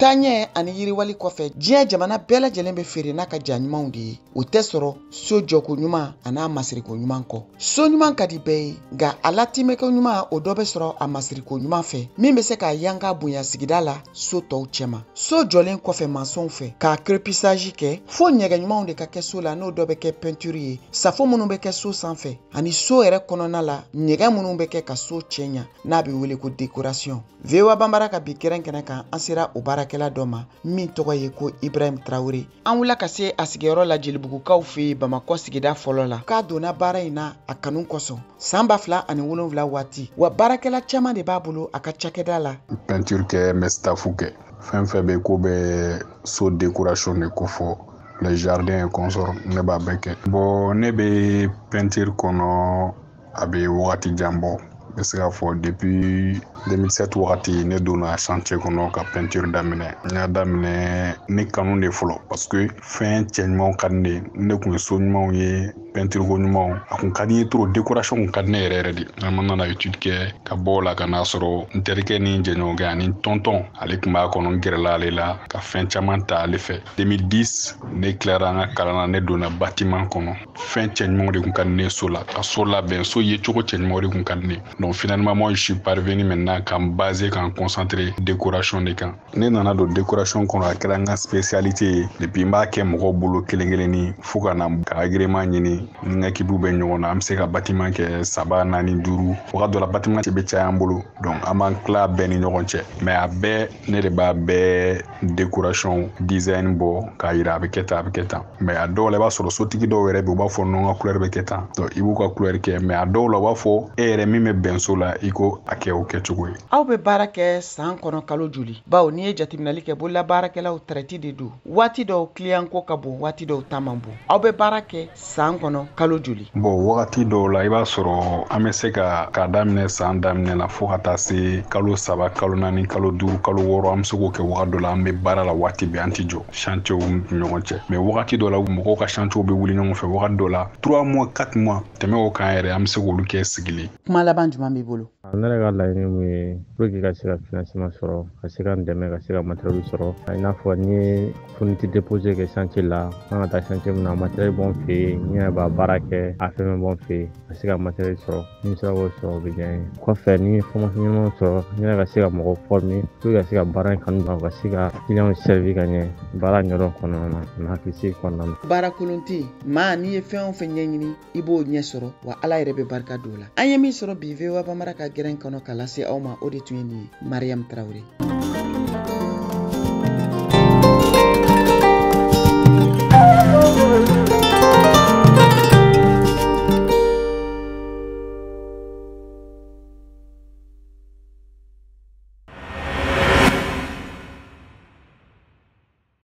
Taaɲɛ ani yiriwali kɔfɛ, diɲɛ jamana bɛɛ lajɛlen bɛ feere n'a ka ja ɲumanw de ye. O tɛ sɔrɔ so jɔko ɲuman an'a masiriko ɲuman kɔ. So ɲuman ka di bɛɛ ye, nka a latimɛko ɲuman, o dɔ bɛ sɔrɔ a masiriko ɲuman fɛ, min bɛ se k'a yanga bonya sigida la so tɔw cɛma. So jɔlen kɔfɛ maçonw fɛ k'a crépissage kɛ, fo ɲɛgɛn ɲumanw de ka kɛ so la, n'o dɔ bɛ kɛ peinture ye, safo minnu bɛ kɛ so sanfɛ ani so yɛrɛ kɔnɔna la, ɲɛgɛn minnu bɛ kɛ ka so cɛɲa, n'a bɛ wele ko décoration. VOA Banbara ka bi gɛrɛn kɛnɛ kan, an sera o baarakɛla dɔ ma min tɔgɔ ye ko Ibrahim Traoré. An wulila ka se a sigiyɔrɔ la Jelibugukaw fɛ yen, Bamakɔ sigida fɔlɔ la. K'a donna baara in na a kanu kosɔn san 2007 waati, wa baarakɛla caman de b'a bolo a ka cakɛda la. Peinture kɛ, n bɛ staff kɛ, fɛn fɛn bɛ ko bɛ so décoration de ko fɔ, les jardins et consorts, ne b'a bɛɛ kɛ. Bon, ne bɛ peinture kɔnɔ, a bɛ wagati jan bɔ. N bɛ se k'a fɔ depuis 2007 wagati ne donna chantier kɔnɔ ka peinture daminɛ. N y'a daminɛ ni kanu de fɔlɔ, parce que fɛn cɛ ɲumanw ka di ne ye. Ne kun ye so ɲumanw ye, peinture ko ɲumanw, a kun ka di n ye trop, décoration kun ka di ne yɛrɛ yɛrɛ de. An nana étude kɛ ka bɔ o la ka n'a sɔrɔ n terikɛ ni n jɛɲɔgɔnkɛ ani n tonton, ale tun b'a kɔnɔ. N gɛrɛla ale la ka fɛn caman ta ale fɛ. 2010, ne tilara an ka kalan na, ne donna bâtiment kɔnɔ. Fɛn cɛ ɲumanw de kun ka di ne so la, ka so labɛn, so ye cogo cɛ ɲumanw de kun ka di ne. Donc finalement, moi, je suis parvenu maintenant k'an baser, k'an concentrer décoration de kan. Ne nana don décoration kɔnɔ, a kɛra n ka spécialité ye. Depuis, n b'a kɛ mɔgɔw bolo kelen kelenni fo ka na ka agrément ɲini. Ni n ka équipe bɛ ɲɔgɔn na, an bɛ se ka bâtiment kɛ saba, naani, duuru. Wagati dɔ la, bâtiment bɛ caya an bolo, donc an b'an tila bɛɛ ni ɲɔgɔn cɛ, mais a bɛɛ, ne de b'a bɛɛ décoration design bɔ k'a yira, a bɛ kɛ tan, a bɛ kɛ tan. Mais a dɔw la, i b'a sɔrɔ sotigi dɔw yɛrɛ bɛ, u b'a fɔ non, n ka couleur bɛ kɛ tan. Donc i b'u ka couleur kɛ, mais a dɔw la, u b'a fɔ e yɛrɛ min bɛ bɛn so la, i ko a kɛ o kɛcogo ye. Aw bɛ baara kɛ san kɔnɔ kalo joli? Bawo n'i ye jateminɛli kɛ, bololabaarakɛlaw traite de don. Waati dɔw client ko ka bon, waati dɔw ta man bon. Aw bɛ baara kɛ san kɔnɔ kalo joli? Bon, wagati dɔw la, i b'a sɔrɔ an bɛ se ka k'a daminɛ san daminɛ la fo ka taa se kalo 3, kalo 4, kalo 5, kalo 6, an bɛ se k'o kɛ. Wagati dɔ la, an bɛ baara la waati bɛɛ, an tɛ jɔ chantier ni ɲɔgɔn cɛ. Mais wagati dɔ la, mɔgɔw ka chantier bɛ wuli ɲɔgɔn fɛ. Wagati dɔ la, 3 mois, 4 mois, tɛmɛ o kan yɛrɛ, an bɛ se k'olu kɛ sigilen. Kuma laban jumɛn b'i bolo? Ne yɛrɛ ka laɲini mun ye pour que ka se ka financement sɔrɔ, ka se ka n dɛmɛ, ka se ka matériel sɔrɔ, i n'a fɔ n'i ye fourniture déposé kɛ chantier la, an ka taa chantier min na, matériel b'an fɛ yen, n yɛrɛ b'a baara kɛ, a fɛn bɛɛ b'an fɛ yen, ka se ka matériel sɔrɔ. Ni n sera k'o sɔrɔ, o bɛ diya n ye. Kɔfɛ, ni ye formation ɲuman sɔrɔ, n yɛrɛ ka se ka mɔgɔw former pour que ka se ka baara in kanu dɔn, ka se ka client servir ka ɲɛ baara ɲɛdɔn kɔnɔna na ani hakilisigi kɔnɔna na. Baara kolon tɛ yen. Maa n'i ye fɛn o fɛn ɲɛɲini, i b'o ɲɛ sɔrɔ, wa Ala yɛrɛ bɛ barika don o la. An ye min sɔrɔ bi VOA Banbara ka gɛrɛn kɔnɔ ka lase aw ma, o de tun ye nin ye. Mariam Traoré.